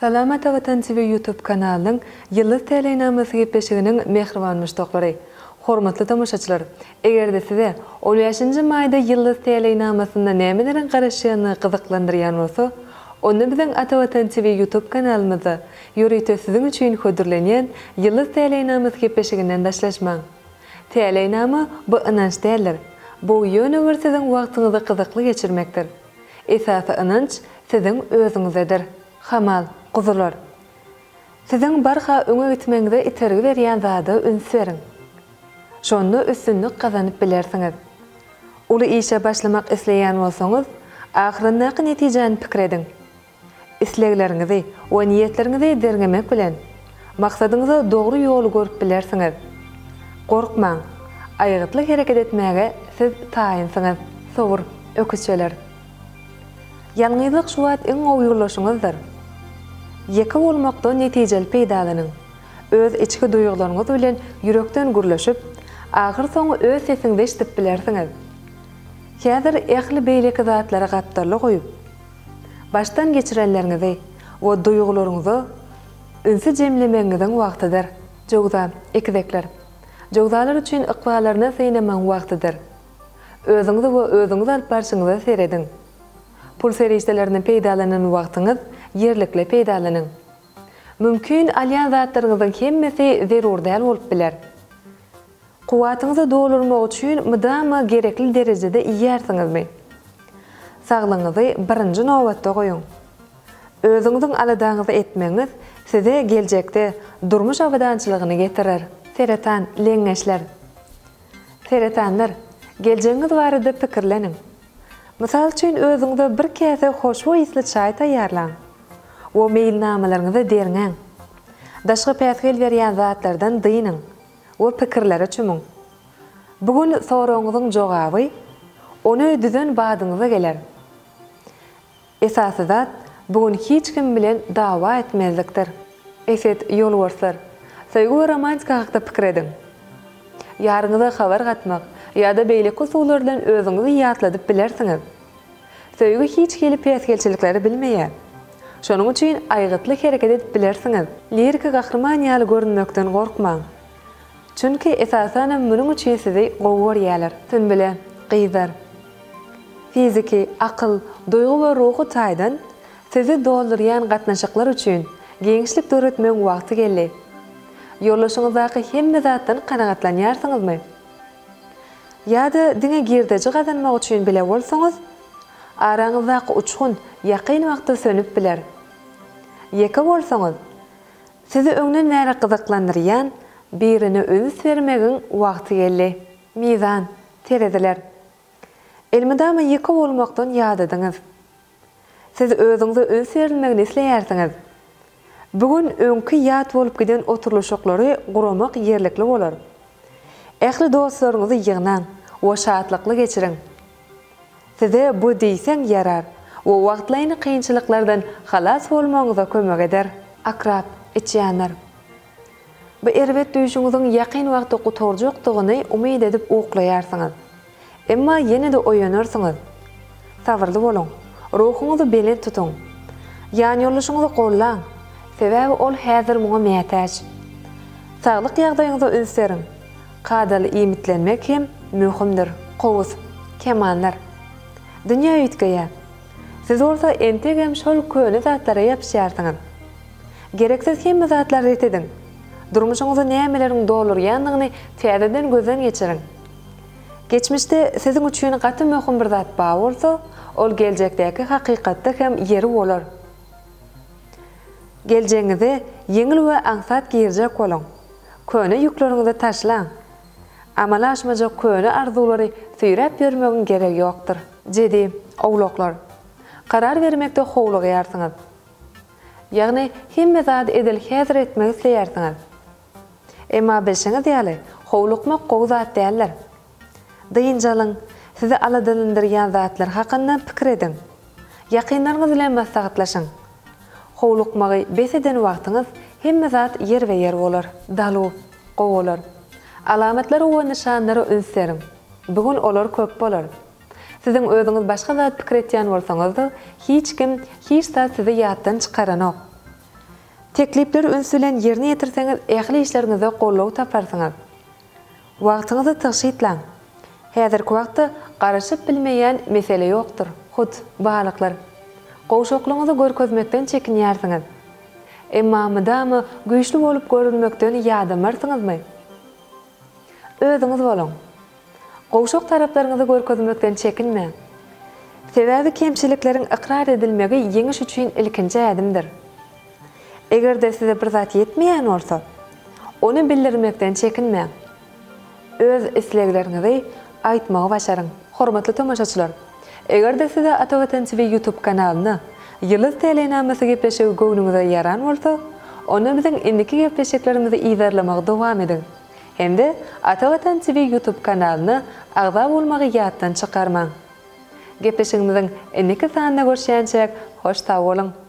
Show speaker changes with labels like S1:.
S1: Salam Atavatan TV YouTube kanalynyň Ýyldyz täleýnamasy gepleşiginiň mähriban muşdaklary! Hormatly tomaşaçylar! Eger-de size on bäşinji maýda Ýyldyz täleýnamasynda nämeleriň garaşýandygy gyzyklandyrýan bolsa, onda biziň Atavatan TV YouTube kanalymyzda ýörite siziň üçin hödürlenýän Ýyldyz täleýnamasy gepleşiginden daşlaşmaň! Täleýnama bu ynanç däldir. Bu ýöne bir siziň wagtyňyzy gyzykly geçirmekdir. Esasy ynanç siziň özüňizedir. Hamal, guzular. Siziň barha öňe gitmegiňize itergi berýän zada üns beriň. Şonda üstünlik gazanyp bilersiňiz. Uly işe başlamak isleýän bolsaňyz, ahyryndaky netijäni pikir ediň. Islegleriňizi we niýetleriňizi derňemek bilen, maksadyňyza dogry ýoly görüp bilersiňiz. Gorkmaň, aýgytly hereket etmäge siz taýynsyňyz. Sowur, öküzçeler. Ýalňyzlyk şu wagt iň gowy ýoldaşyňyzdyr. Ýeke bolmakdan netijeli peýdalanyň. Öz içki duýgularyňyz bilen ýürekden gürleşip, ahyrsoňy öz sesiňizi eşidip bilersiňiz. Häzir ähli beýleki zatlary gapdalda goýup, Başdan geçirenleriňizi we duýgularyňyza ünsi jemlemegiňiziň wagtydyr. Jöwza, Ekizekler. Jöwzalar üçin ykballaryny synamagyň wagtydyr. Özüňizi we özüňizi alyp barşyňyza serediň. Pul serişdelerini peýdalanan wagtyňyz ýerlikli peýdalanyň. Mümkin alýan zatlaryňyzyň hemmesi zerur däl bolup biler. Kuwwatyňyzy doldurmak üçin mydama gerekli derejede iýýärsiňizmi? Saglygyňyzy birinji nobatda goýuň. Özüňiziň aladaňyzy etmegiňiz size geljekde durmuş abadançylygyny getirer. Seretan, leňňeçler. Seretanlar, geljegiňiz barada pikirleniň. Mysal üçin, özüňize bir käse hoşboý ysly çaý taýýarlaň we meýilnamalaryňyzy derňäň. Daşky päsgel berýän zatlardan dynyň. We pikirlere çümüň. Bu gün soragyňyzyň jogaby ony düzen badyňyza geler. Esasy zat, bu gün hiç kim bilen dawa etmezlikdir. Eset, ýolbarslar. Söýgi we romantika hakda pikir ediň. Ýaryňyza habar gatmak ýa-da beýleki usullar bilen özüňizi ýatladyp bilersiňiz. Söýgi hiç hili päsgelçilikleri bilmeýär. Şonuň üçin aýgytly hereket edip bilersiňiz. Liriki gahryman ýaly görünmekden gorkmaň. Çünki esasanam munuň üçin sizi gowy görýärler. Sünbüle, gyzlar. Fiziki, akyl, duýgy we ruhy taýdan sizi doldurýan gatnaşyklar üçin giňişlik döretmegiň wagty geldi. Ýoldaşyňyzdaky hemme zatdan kanagatlanýarsyňyzmy? Ýa-da diňe girdeji gazanmak üçin bile bolsaňyz, araňyzdaky uçgun ýakyn wagtda sönüp biler. Ýeke bolsaňyz, sizi öňden bäri gyzyklandyrýan birine üns bermegiň wagty geldi. Mizan, tereziler. Elmydama ýeke bolmakdan ýadadyňyz. Siz özüňize üns berilmegini isleýärsiňiz. Bu gün öňki ýat bolup giden oturylyşyklary guramak ýerlikli bolar. Ähli dostlaryňyzy ýygnaň we şatlykly geçiriň. Size bu diýseň ýarar we wagtlaýyn kynçylyklardan halas bolmagyňyza kömek eder. Akrap, içýanlar. Bu erbet düýşüňiziň ýakyn wagtda gutarjakdygyny umyt edip uklaýarsyňyz. Emma ýene-de oýanarsyňyz. Sabyrly boluň. Ruhuňyzy belent tutuň. Ýanýoldaşyňyzy gollaň, sebäbi ol häzir muňa mätäç. Saglyk ýagdaýyňyza üns beriň. Kadaly iýmitlenmek hem möhümdir. Kowus, kemanlar. Dünýä üýtgeýär. Siz bolsa entegem şol köne zatlara ýapyşýarsyňyz. Gereksiz hemme zatlary ret ediň. Durmuşyňyzy nämeleriň doldurýandygyny täzeden gözden geçiriň. Geçmişde siziň üçin gaty möhüm bir zat bar bolsa, ol geljekdäki hakykatda hem ýeri bolar. Geljegiňize ýeňil we aňsat girjek boluň. Köne ýükleriňizi taşlaň. Amala aşmajak köne arzuwlary süýräp ýörmegiň geregi ýokdur. Jedi, owlaklar. Karar bermekde howlugýarsyňyz. Ýagny hemme zady edil häzir etmek isleýärsiňiz. Emma bilşiňiz ýaly, howlukmak gowy zat däldir. Dynç alyň, sizi aladalandyrýan zatlar hakynda pikir ediň. Ýakynlaryňyz bilen maslahatlaşyň. Howlukmagy bes eden wagtyňyz hemme zat ýerbe-ýer bolar. Daluw, gowalar. Alamatlara we nyşanlara üns beriň. Bu gün olar köp bolar. Siziň özüňiz başga zat pikir etýän bolsaňyz-da, hiç kim, hiç zat sizi ýatdan çykaranok. Teklipleri üns bilen ýerine ýetirseňiz ähli işleriňizde goldaw taparsyňyz. Wagtyňyzy tygşytlaň. Häzirki wagtda garaşyp bilmeýän mesele ýokdur. Hut, balyklar. Gowşaklygyňyzy görkezmekden çekinýärsiňiz. Emma mydama güýçli bolup görünmekden ýadamarsyňyzmy? Özüňiz boluň. Gowşak taraplaryňyzy görkezmekden çekinmäň. Sebäbi kemçilikleriň ykrar edilmegi ýeňiş üçin ilkinji ädimdir. Eger-de size bir zat ýetmeýän bolsa, ony bildirmekden çekinmäň. Öz islegleriňizi aýtmagy başaryň. Hormatly tomaşaçylar! Eger-de size Atavatan TV YouTube kanalynda Ýyldyz täleýnamasy gepleşigi göwnüňize ýaran bolsa, onda biziň indiki gepleşiklerimizi yzarlamagy dowam ediň hem-de Atavatan TV YouTube kanalyna agza bolmagy ýatdan çykarmaň! Gepleşigimiziň indiki sanynda görüşýänçäk hoş sag boluň!